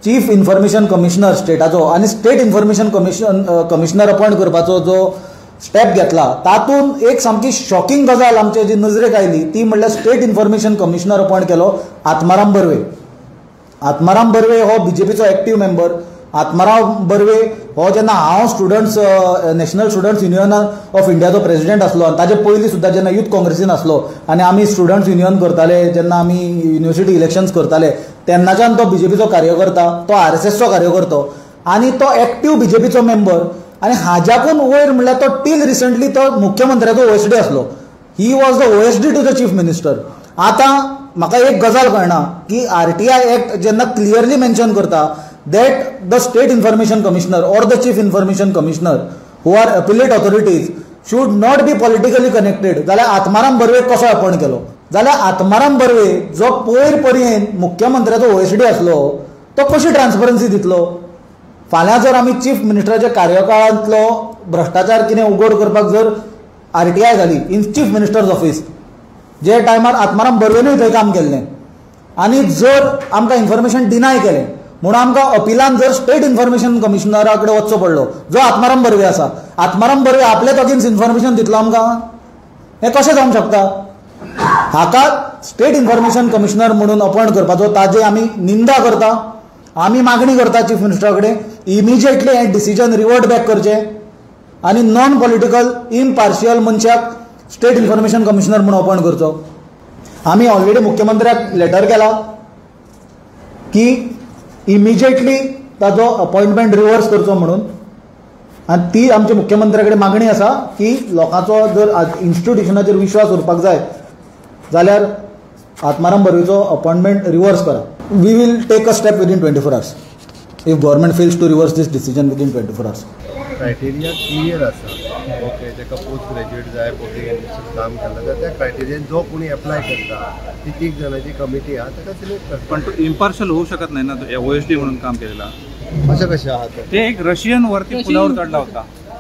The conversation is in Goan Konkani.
चीफ इन्फॉर्मेशन कमिशनर स्टेटाचो आनी स्टेट इन्फॉर्मेशन कमिशनर अपॉयंट करपाचो जो स्टेप घेतला तातूंत एक सामकी शॉकिंग गजाल आमचे जी नजरेक आयली ती म्हणल्यार स्टेट इन्फॉर्मेशन कमिशनर अपॉयंट केलो आत्माराम बर्वे. आत्माराम बर्वे हो बीजेपीचो एक्टीव मेंबर. आत्माराम बर्वे हो जेन्ना हांव students national students union of इंडियाचो प्रेसिडेंट आसलो आनी ताजे पयलीं सुद्दां जेन्ना यूथ काँग्रेसीन आसलो आनी आमी स्टुडंट्स युनियन करताले, जेन्ना आमी युनिवर्सिटी इलेक्शन्स करताले तेन्नाच्यान तो बीजेपीचो कार्यकर्ता, तो आरएसएसचो कार्यकर्तो आनी तो एक्टीव बीजेपीचो मेंबर. आनी हाज्याकून वयर म्हणल्यार तो टील रिसंटली तो मुख्यमंत्र्याचो ओएसडी आसलो. He was the OSD to the chief minister. आतां म्हाका एक गजाल कळना की आरटीआय एक्ट जेन्ना क्लियरली मेन्शन करता that the state information commissioner or the chief information commissioner who are appellate authorities should not be politically connected, जाल्यार आत्माराम बर्वेक कसो अपॉयंट केलो? जाल्यार आत्माराम बर्वे जो पयर पर्यंत मुख्यमंत्र्याचो ओएसडी आसलो तो कशी ट्रान्सपरन्सी दितलो? फाल्यां जर आमी चीफ मिनिस्टराच्या कार्यकाळांतलो भ्रश्टाचार कितें उगड करपाक जर आरटीआय घाली इन चीफ मिनिस्टर्स ऑफिस, जे टायमार आत्माराम बर्वेनूय थंय काम केल्लें आनी जर आमकां इन्फॉर्मेशन डिनाय केलें म्हणून आमकां अपिलान जर स्टेट इन्फॉर्मेशन कमिशनरा कडेन वचचो पडलो जो आत्माराम बर्वे आसा, आत्माराम बर्वे आपलेच अगेन्स्ट इन्फॉर्मेशन दितलो आमकां? हें कशें जावंक शकता? हाका स्टेट इन्फॉर्मेशन कमिशनर म्हणून अपॉयंट करपाचो ताजी आमी निंदा करता. आमी मागणी करता चीफ मिनिस्टरा कडेन इमिजिएटली हें डिसिजन रिवर्ट बॅक करचें आनी नॉन पॉलिटिकल इम्पार्शियल मनशाक स्टेट इन्फॉर्मेशन कमिशनर म्हणून अपॉयंट करचो. आमी ऑलरेडी मुख्यमंत्र्याक लेटर केला की इमिजिएटली ताजो अपॉयंटमेंट रिवर्स करचो म्हणून, आनी ती आमच्या मुख्यमंत्र्या कडेन मागणी आसा की लोकांचो जर इन्स्टिट्युशनाचेर विश्वास उरपाक जाय जाल्यार आत्माराम बर्वेचो अपॉयंटमेंट रिवर्स करा. We will take a step within 24 hours if government fails to reverse this decision within 24 hours. Criteria clear आसा. ओके, ताका पोस्ट ग्रॅज्युएट जाय, पब्लीक एडमिनिस्ट्रेशन काम केलां जाल्यार त्या क्रायटेरियान जो कोणी एप्लाय करता ती 3 जाणांची कमिटी आहा ताका सिलेक्ट करता. पण तो इम्पार्शल होऊ शकत नाही ना, तो ओएसडी म्हणून काम केलेला. अशें कशें आहा ते एक रशियन वरती पुलावर चढला होता.